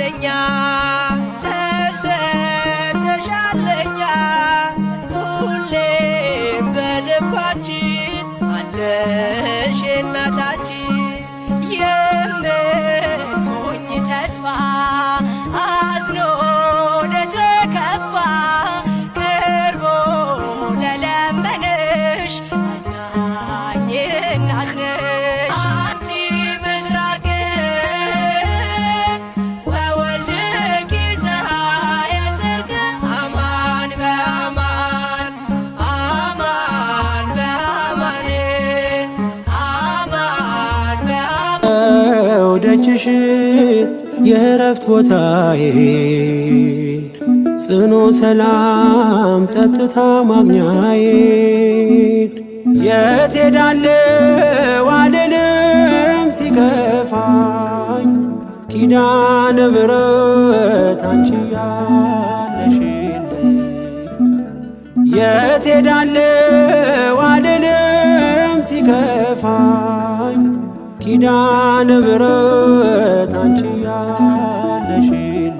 ለኛ ተሰጥተሻል ለኛ ሁሌም በልባችን አለሽ እናታችን የምትሆኝ ተስፋ አዝኖ ለተከፋ ቀርቦ ለለመነሽ አዝናኝ እናት ነሽ። አንቲ ምስራቅ ወወልድኪ ፀሐየ ጽድቅ አማን በአማን አማን በአማን አማን በአማን ደጅሽ የእረፍት ቦታዬ ጽኑ ሰላም ጸጥታ ማግኛዬን የት ሄዳለሁ አልልም ሲከፋኝ ኪዳነ ምሕረት አንቺ ያለሽልኝ የት ሄዳለሁ አልልም ሲከፋኝ ኪዳነ ምሕረት አንቺ ያለሽልኝ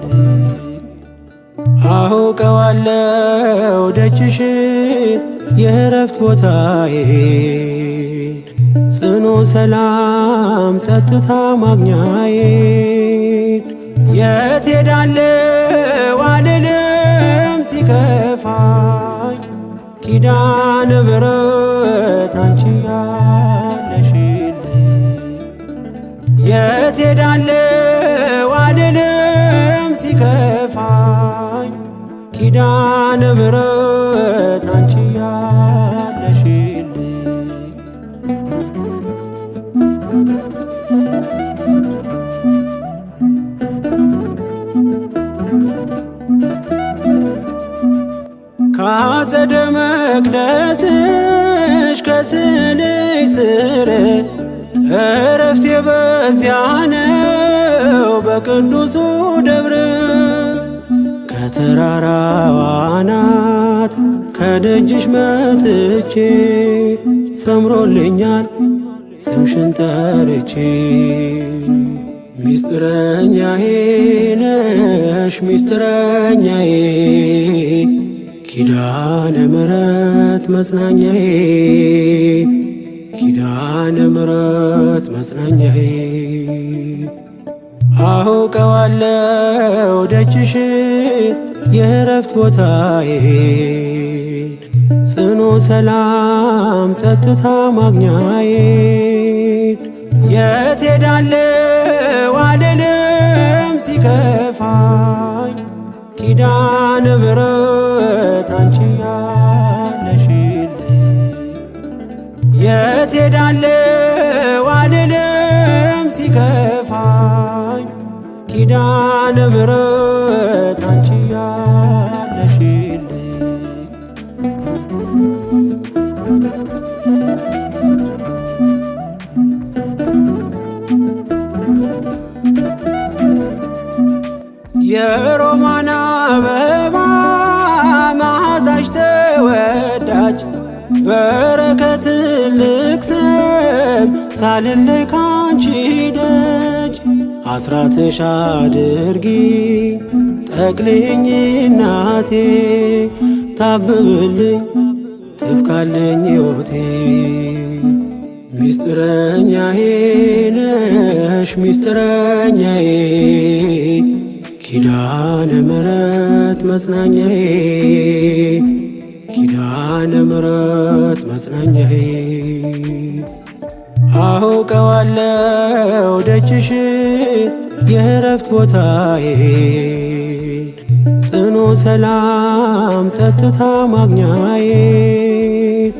አውቀዋለሁ ደጅሽን የእረፍት ቦታዬን ጽኑ ሰላም ጸጥታ ማግኛዬን የት ሄዳለሁ አልልም ሲከፋኝ ኪዳነ ምሕረት አንቺ ያለሽልኝ የት ሄዳለሁ አልልም ሲከፋኝ ኪዳነ ምሕረት አንቺ ያለሽልኝ ካጸደ መቅደስሽ ከስዕልሽ ስር እረፍቴ በዚያ ነው በቅዱሱ ደብር ከተራራዋ አናት ከደጅሽ መጥቼ ሰምሮልኛል ስምሽን ጠርቼ ሚስጥረኛዬ ነሽ ሚስጥረኛዬ ኪዳነ ምሕረት መጽናኛዬ ኪዳነ ምሕረት መጽናኛዬ አውቀዋለሁ ደጅሽን የእረፍት ቦታዬን ጽኑ ሰላም ጸጥታ ማግኛዬን የት ሄዳለሁ አልልም ሲከፋኝ ኪዳነ ምሕረት አንቺ ያለሽልኝ የት ሄዳለሁ አልልም ሲከፋኝ ኪዳነ ምሕረት አንቺ ያለሽልኝ የሮማን አበባ መዓዛሽ ተወዳጅ በረከት ልቅሰም ሳልለይ ካንቺ ደጅ አስራትሽ አድርጊ ጠቅልኝ እናቴ ታብብልኝ ትብካለኝ ሕይወቴ ሚስጥረኛዬ ነሽ ሚስጥረኛዬ ኪዳነ ምሕረት መጽናኛዬ ኪዳነ ምሕረት መጽናኛዬ አውቀዋለሁ ደጅሽን የእረፍት ቦታዬን ጽኑ ሰላም ጸጥታ ማግኛዬን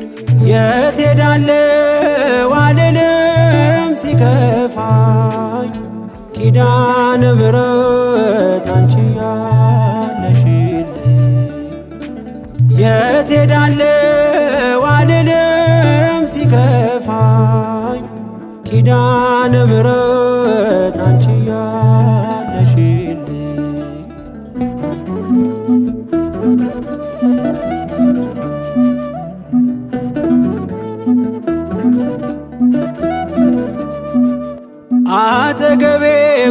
የት ሄዳለሁ አልልም ሲከፋኝ ኪዳነ ምሕረት አንቺ ያለሽልኝ የት ሄዳለሁ አልልም ሲከፋኝ ኪዳነ ምሕረት አንቺ ያለሽልኝ አጠገቤ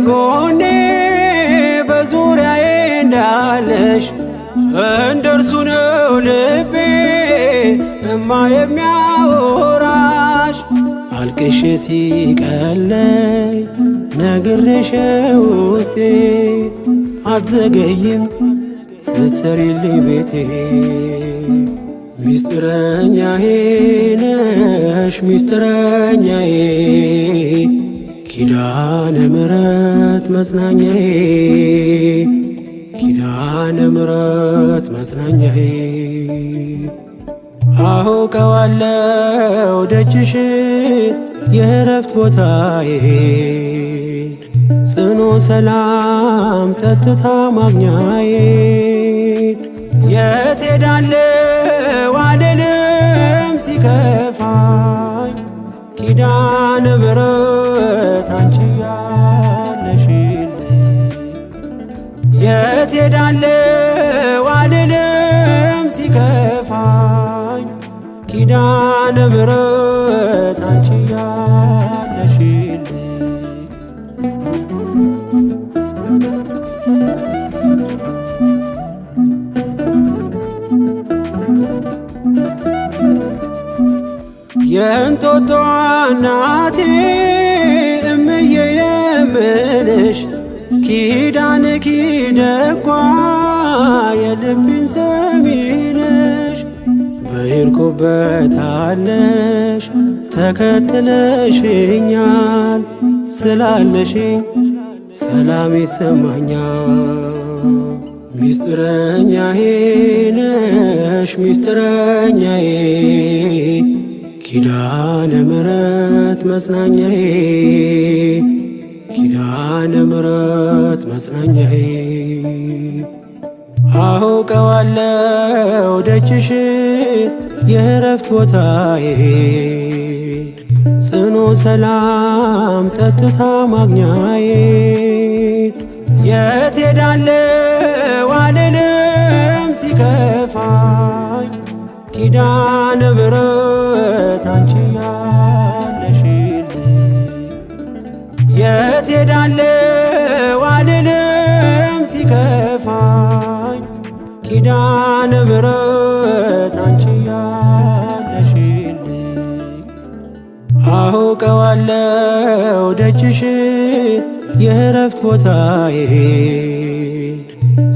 ጎኔ ያለሽ እንደርሱ ነው ልቤ እማ የሚያወራሽ አልቅሼ ሲቀለኝ ነግሬሽ ውስጤ አትዘገይም ስትሰሪልኝ ቤቴ ሚስጥረኛዬ ነሽ ሚስጥረኛዬ ኪዳነ ምሕረት መጽናኛዬ ኪዳነ ምሕረት መጽናኛዬ አውቀዋለሁ ደጅሽ የእረፍት ቦታዬ ጽኑ ሰላም ጸጥታ ማግኛዬን የት ሄዳለሁ አልልም ሲከፋኝ ኪዳነ ምሕረት አንቺ ያለሽልኝ የት ሄዳለሁ አልልም ሲከፋኝ ኪዳነ ምሕረት አንቺ ያለሽልኝ የእንጦጦ እናቴ እምዬ የምልሽ ኪዳን ኪደጓ የልቤን ሰሚነሽ በሄድኩበታለሽ ተከትለሽኛል ስላለሽኝ ሰላም ይሰማኛል። ሚስጥረኛዬ ነሽ ሚስጥረኛዬ ኪዳነ ምሕረት መጽናኛዬ ኪዳነ ምሕረት መጽናኛዬ አውቀዋለሁ ደጅሽ የእረፍት ቦታዬ ጽኑ ሰላም ጸጥታ ማግኛዬን የት ሄዳለሁ አልልም ሲከፋኝ ኪዳነ ምሕረት አንቺ ያለሽልኝ የት ሄዳለሁ አልልም ሲከፋኝ ኪዳነ ምሕረት አንቺ ያለሽልኝ አውቀዋለሁ ደጅሽ የእረፍት ቦታዬ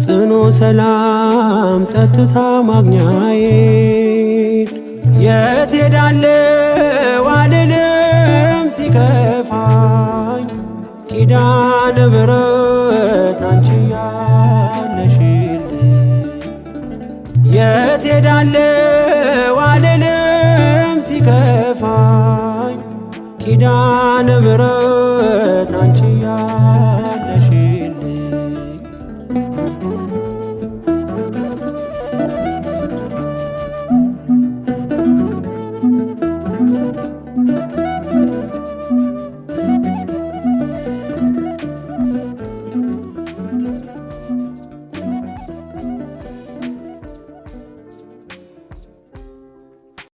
ጽኑ ሰላም ጸጥታ ማግኛዬን የት ሄዳለሁ አልልም ሲከፋኝ ኪዳነ ምሕረት አንቺ ያለሽልኝ የት ሄዳለሁ አልልም ሲከፋኝ ኪዳነ ምሕረት